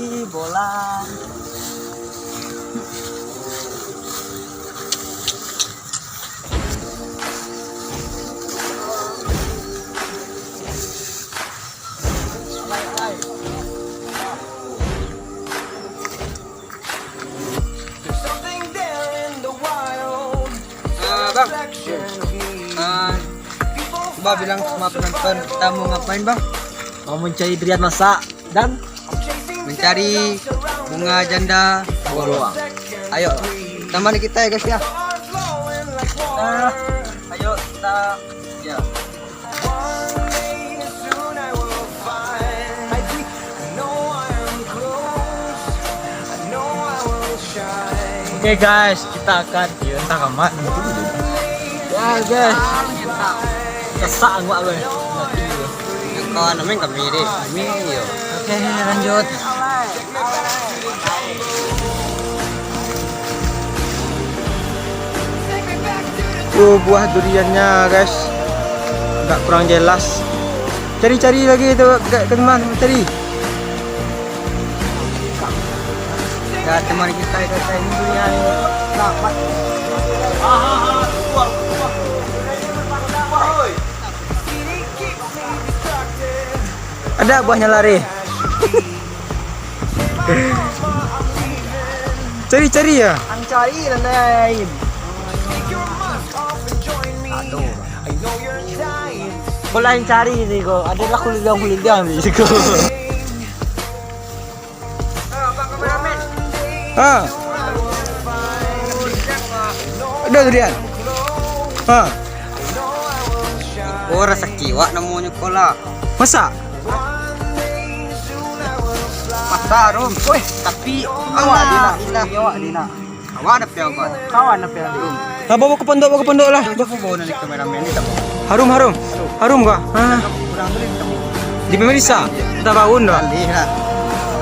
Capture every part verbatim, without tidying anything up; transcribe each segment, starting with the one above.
Bola. Ah, bang. Ah, coba bilang sama penonton, kita mau ngapain, bang? Mau mencari durian masak dan mencari bunga janda boloang. Ayo, tamani kita ya, guys, ya. Ah, ayo kita, ya. Oke, guys, kita akan, ya, entah kamat. Ya, guys. Kesak angguk gue. Kawan main kami deh. Kami, yo. Oke, lanjut. Tuh buah duriannya, guys. Agak kurang jelas. Cari-cari lagi tu, ke, ke teman, cari. Ya, teman kita itu saya ini durian. Dapat. Ada buahnya lari. Cari-cari ya. Ang cari lah lain. Aduh. Kau lain cari ni kau. Adalah kuligang-kuligang ni kau. Ha. Ada durian. Ha. Oh, rasaki awak namonyo ko lah. Masa? Masa, Rum. Weh, tapi awak di nak, awak di nak. Awak ada piau, kawan. Kawan ada piau, Rum. Ah, bawa ke pondok, bawa ke pondok lah. Cuba bawa nanti kameramen ni, tak apa. Harum, harum. Harum kah? Ha. Di pemerisa? Dah bangun dah. Alih lah.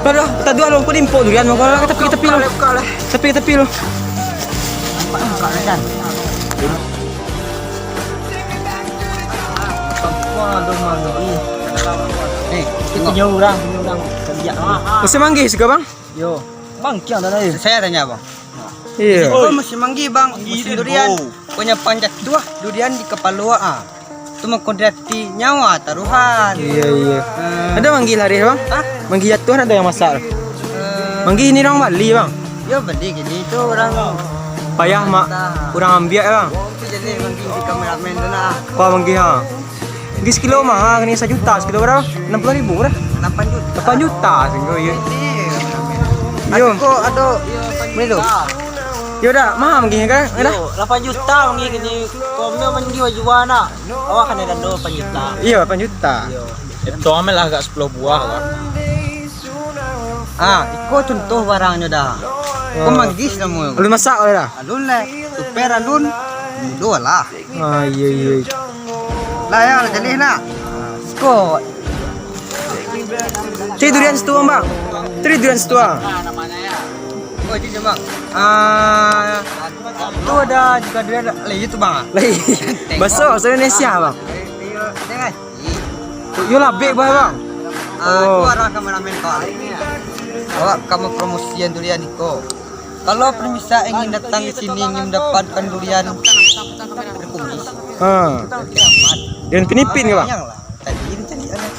Dah, dah. Tadi alun pun impok durian, mau lah. Tapi, tapi lo. Buka lah, buka lah. Tapi, tapi lo. Nampak, nampak lah kan? Wah, aduh, mandi. Nih, tengok. Punya orang, punya orang. Kerja. Masih manggih juga, Bang? Yo. Bang, kiang dah lain. Saya tanya, Bang. Iya. Kau masih manggih, Bang? Musim durian. Kau nyampang jatuh durian di kepala, ah. Tu mengkudreti nyawa taruhan. Iya, iya. Eh. Ada manggih laris, Bang? Hah? Manggih jatuh ada yang masak? Eh. Manggih ni orang Bali, Bang? Yo, Bali gini tu orang. Payah, Mak. Kurang ambiak, Bang. Itu jadi manggih di kameramen tu nah. Apa manggih, ha? Manggih sekilo mahal, kena sajuta, sekilo berapa? Enam puluh ribu berapa? Lapan juta. Lapan juta, singgo, iya. Ini. Yo. Aku kok ada beli tu. Yo dah, mahal manggih kan? Yo, lapan juta manggih gini. Kau manggih baju anak. Awak kena denda lapan juta. Iya, lapan juta. Iya. Itu ambil lah agak sepuluh buah lah. Ah, iko contoh barangnyo dah. Oh. Ko manggis namo. Alun masak lah dah. Alun lah. Super alun. Mudo lah. Ah, iya, iya. Lah ya, jalih nak. Ko. Cari durian situ, Bang. Cari durian situ, Bang. Oh, itu je, Bang. Ah, tu ada juga durian. Lah, itu, Bang. Lah, iya. Bahasa, bahasa Indonesia, Bang. Yo labek bah, Bang. Ah, oh. Itu arah kameramen kau. Awak ka mampromosian durian iko. Kalau pemirsa ingin datang ke sini, ingin mendapatkan durian berkumis, ha. Durian pinipin ke, Bang? Yang lah. Tadi ini cari ada.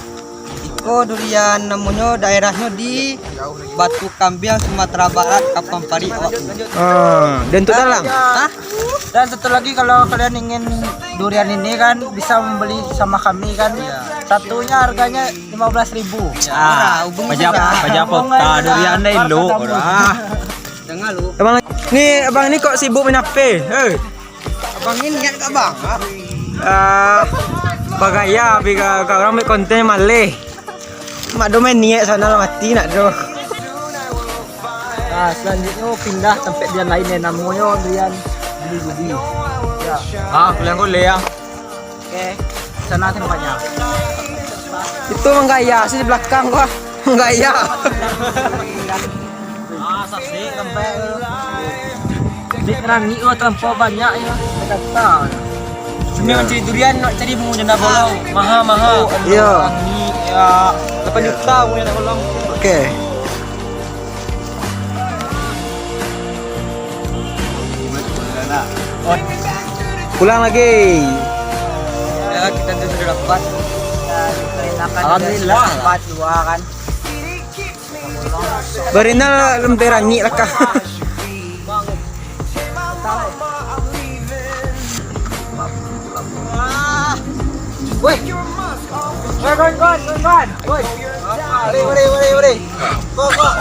Iko durian namonyo daerahnyo di Batu Kambiang, Sumatera Barat, Kampung Parik awak tu. Ah, dan tu dalam? Hah? Dan satu lagi, kalau kalian ingin durian ini kan, bisa membeli sama kami kan. Iya. Satunya harganya lima belas ribu. Ah, murah, hubungi saja. Paja kota durian dah elok lah. Jangan lu. Abang ni, abang ni kok sibuk main H P? Hei. Abang ni niat kat abang, ah? Ah, bagaya, tapi ka, ka urang buek konten maleh. Mak do main niat sana lah mati nak do. Nah, selanjutnya pindah tempat durian lain yang namonyo durian Budi-Budi. Ya. Ah, kuliah-kuliah. Oke, sana tempatnya. Itu menggaya sih di belakang gua. Menggaya. Ah, sasik sampai. Dek rangik gua terlampau banyak ya. Kata. Cuma mencari durian, nak cari bunga janda bolong. Maha-maha. Iya. Rangik ya. Lapan juta bunga janda bolong. Oke. Pulang lagi. Ya, kita tu sudah dapat. Ya, kita enakan. Alhamdulillah. Dapat dua kan. Barina lah lembek rangik lah kah. Weh. Weh, kawan, kawan, kawan, kawan. Woi. Mari, mari, mari, mari. Kok, kok.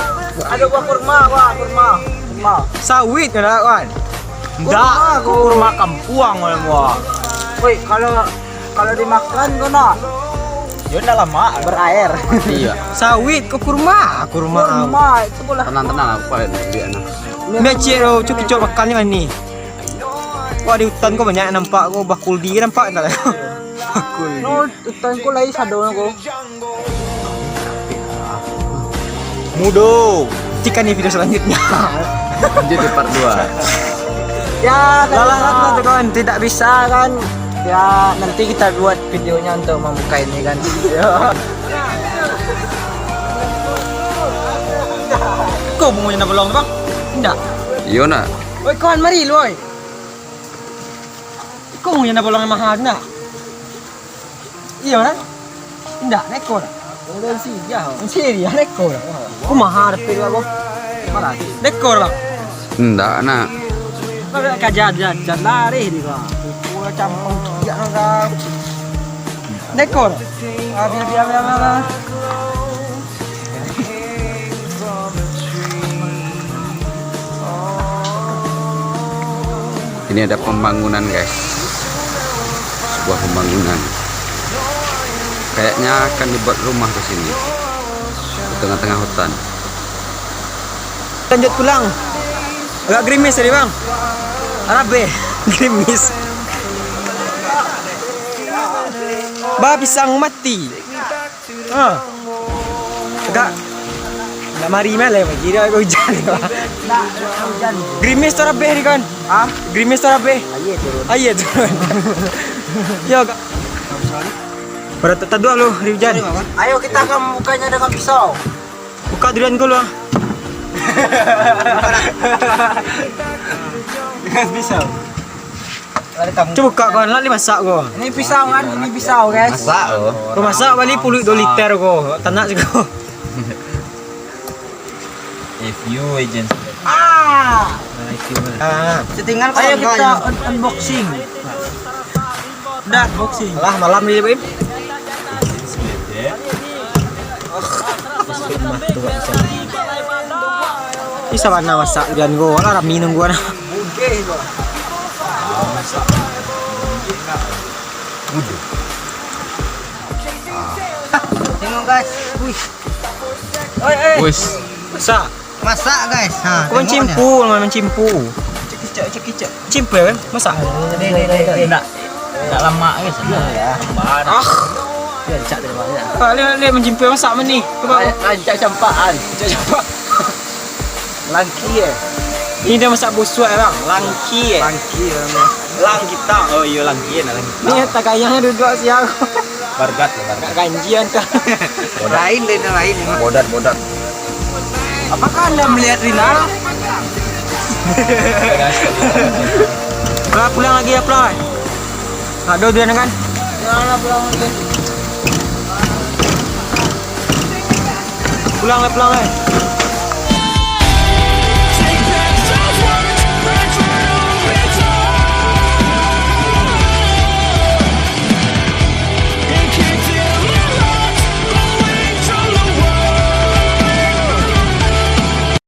Ada buah kurma, buah kurma. Kurma. Sawit kan, kawan? Ndak, kurma kampuang, kawan, buah. Woi, kalau, kalau dimakan, kau nak? Yo, ndak lamak. Berair. Iya. Sawit ke kurma? Kurma. Kurma, itu boleh. Tenang, tenang, aku paling dia, nah. Mecik lo, cuk, cuk, makan ni, ni. Wah, di hutan ko banyak nampak ko, bakuldi nampak, ndak? Bakuldi. No, hutan ko lai sado ko. Mudo. Nantikan di video selanjutnya. Lanjut di part dua. Ya, lah, lah, lah, lah, kawan, tidak bisa kan. Ya, nanti kita buat videonya untuk membuka ini kan. Ya. Kau mau nyenak bolong tu, Bang? Ndak. Iyo, nak. Oi, kawan, mari lu, oi. Iko yang nak bolong mahal nak? Iyo kan? Indak, neko lah. Orang Siriah. Siriah, neko lah. Aku mahal tapi dua aku. Mahal. Neko lah. Indak, nak. Kalau kaja dia jalan lari di gua. Gua campur kiak nak. Neko lah. Ambil, ambil, ambil, ambil. Ini ada pembangunan, guys. Sebuah pembangunan. Kayaknya akan dibuat rumah di sini. Di tengah-tengah hutan. Lanjut pulang. Agak gerimis tadi, Bang. Rabeh. Gerimis. Bah, pisang mati. Ha. Agak. Nak mari malam lagi dah hujan. Gerimis tu rabeh ni kan? Ha? Gerimis tu rabeh. Aia turun. Aia turun. Yo, agak. Pada tak taduak lu di hujan. Ayo, kita akan membukanya dengan pisau. Buka durian dulu, ah. Dengan pisau. Cuba buka kawan, lah dimasak ko. Ini pisau kan, ini pisau, guys. Masak ko. Ko masak bali puluah duo liter ko. Tanak siko. If you agent. Ah. Ah. Setinggal. Ayo kita un- unboxing. Dah, boxing. Lah, malam ni, Bim. Bisa mana masak hujan ko, lah rami nunggu nah. Tengok, guys. Wih. Oi, oi. Wis. Masak. Masak, guys. Ha, kau mancimpu, mancimpu. Cekicak, cekicak. Cimpu ya, kan? Masak. Deh, deh, deh, deh. Nak, nak lamak, guys. Iya, ya. Ah. Dia cak dari mana? Ah, lihat, lihat mancimpu masak mah ni. Coba. Rancak campaan. Rancak campak. Langki, eh. Ini dah masak busuk, eh, Bang. Langki, eh. Langki, eh. Lang kita. Oh, iya, langki, eh, nah, langki. Ni tagayang duduk siang. Bargat, bargat. Ganjian kah? Lain deh, lain. Bodat, bodat. Apakah Anda melihat Rina? Pulang, pulang lagi ya, pulang. Ada dia kan? Pulang lah, pulang lagi. Pulang lah, pulang lah.